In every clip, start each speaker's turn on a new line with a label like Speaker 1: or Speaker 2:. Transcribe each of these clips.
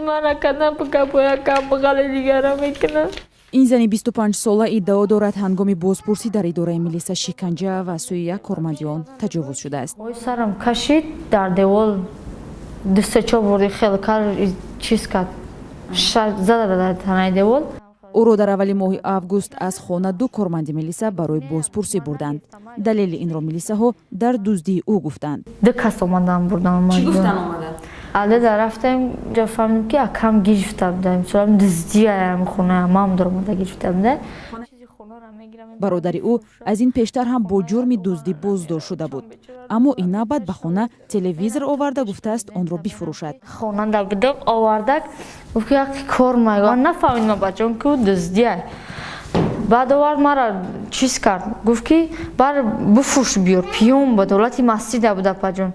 Speaker 1: Мара кардам, гапоякам бағали дигара мекунам.
Speaker 2: Ин зани 25-сола иддао дорад, ҳангоми бозпурсӣ дар идораи милиса шиканҷа ва сӯи як корманди он таҷовуз шудааст.
Speaker 1: Ой, сарам кашид, дар девол ду, се, чор бори хел кар, чиз кард, зада дар танаи девол.
Speaker 2: Ӯро дар аввали моҳи август аз хона ду корманди милиса барои бозпурсӣ бурданд. Далели инро милисаҳо дар дуздии ӯ гуфтанд.
Speaker 1: Ду кас омадан, бурдан.
Speaker 2: Чӣ гуфтан омада?
Speaker 1: Алда рафтем, ҷо фаҳмидем, ки акам гирифта буда. Мисолам, дуздиям хона мам даромада гирифта буда.
Speaker 2: Бародари ӯ аз ин пештар ҳам бо ҷурми дуздӣ боздошт шуда буд, аммо ин навбат ба хона телевизор оварда, гуфтааст, онро бифурӯшад.
Speaker 1: Хонанда будам, овардак, гуфт, ки як кор ман нафаҳмидам, бачон, ки дуздия. Баъд овард, мара чиз кард, гуфт, ки бар бифурӯш, биёр. Пиён ба давлати масҷида буда. Паҷон,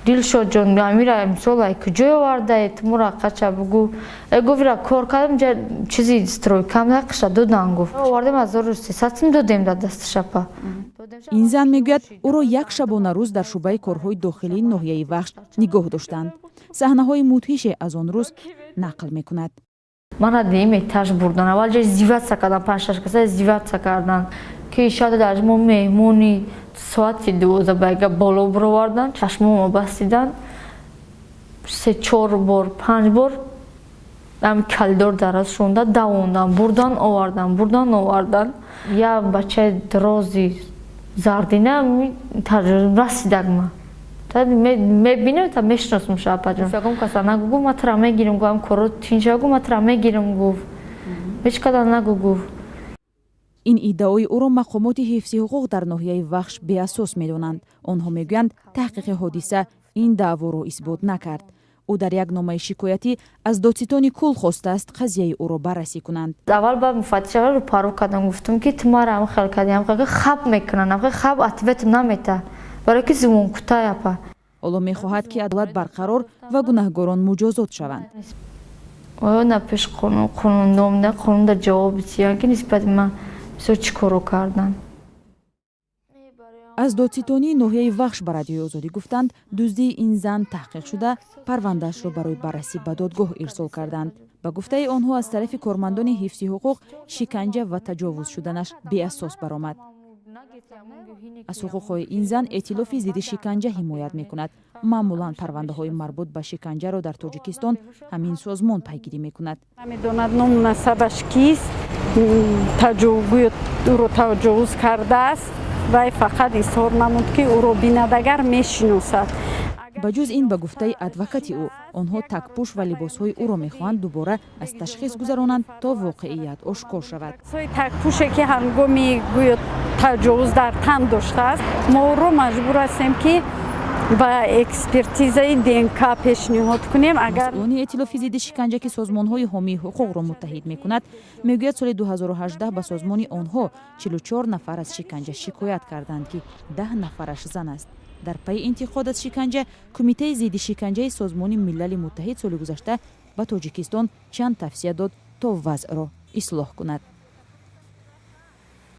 Speaker 1: Дилшодҷон, амира мисол ай куҷой овардаe, тумура қача бугу. Гуфт, ира кор кардам, чизи стройкам қиша додан, гуфт, овардем, 1300 сум додем дар дасташапа.
Speaker 2: Ин зан мегӯяд, ӯро як шабонарӯз дар шӯъбаи корҳои дохилии ноҳияи Вахш нигоҳ доштанд. Саҳнаҳои мудҳише аз он рӯз нақл мекунад.
Speaker 1: Мана дуюм этаж бурдан. Аввал ҷо издеваться кардан, панҷ, шаш каса издеваться кардан, ки шояд дар мо меҳмони. Соати 12 байга боло бировардан, чашмомо бастидан, се, чор бор, панҷ бор ами калидор дараз шонда давондан, бурдан, овардан, бурдан, овардан. Як бачаи дрози зардина расидак, ма мебинем та мешиносум. Шапаҷон, ягон каса нагу, гуфт, ма тра мегирим, гуфт, коро тинча, гуфт, ма тра мегирим, гуфт, ҳеҷ када нагу, гуфт.
Speaker 2: Ин иддаои ӯро мақомоти ҳифзи ҳуқуқ дар ноҳияи Вахш беасос медонанд. Онҳо мегӯянд, таҳқиқи ҳодиса ин даъворо исбот накард. Ӯ дар як номаи шикоятӣ аз додситони кул хостааст, қазияи ӯро баррасӣ кунанд.
Speaker 1: Аввал ба муфаттиш аввал рӯпарӯ кардам, гуфтам, ки ту мара ам хел кардӣ, ам хаб мекунанд, ам хаб ответам намета, барое ки зувонкутай, апа.
Speaker 2: Ҳоло мехоҳад, ки адолат барқарор ва гунаҳгорон муҷозот шаванд.
Speaker 1: Оё на пеш қонун, қонун, қонун дар ҷавоб битиян, ки нисбати ман бисёр чӣ коро кардан.
Speaker 2: Аз додситонии ноҳияи Вахш ба Радиои Озодӣ гуфтанд, дуздии ин зан таҳқиқ шуда, парвандаашро барои баррасӣ ба додгоҳ ирсол карданд. Ба гуфтаи онҳо, аз тарафи кормандони ҳифзи ҳуқуқ шиканҷа ва таҷовуз шуданаш беасос баромад. Аз ҳуқуқҳои ин зан Эътилофи зидди шиканҷа ҳимоят мекунад. Маъмулан парвандаҳои марбут ба шиканҷаро дар Тоҷикистон ҳамин созмон пайгирӣ мекунад.
Speaker 3: Намедонад ному насабаш кист, гӯё ӯро таҷовуз кардааст. Вай фақат изҳор намуд, ки ӯро бинадагар мешиносад.
Speaker 2: Ба ҷуз ин, ба гуфтаи адвокати ӯ, онҳо такпӯш ва либосҳои ӯро мехоҳанд дубора аз ташхис гузаронанд, то воқеият ошкор шавад.
Speaker 3: Такпӯше, ки ҳангоми гӯё таҷовуз дар тан доштааст, мо ӯро маҷбур ҳастем, ки ба экспертизаи ДНК пешниҳод кунем. Агар
Speaker 2: Масъулони Эътилофи зидди шиканҷа, ки созмонҳои ҳомии ҳуқуқро муттаҳид мекунад, мегӯяд, соли 2018 ба созмони онҳо 44 нафар аз шиканҷа шикоят карданд, ки 10 нафараш зан аст. Дар пайи интиқод аз шиканҷа, Кумитаи зидди шиканҷаи Созмони Милали Муттаҳид соли гузашта ба Тоҷикистон чанд тавсия дод, то вазъро ислоҳ кунад.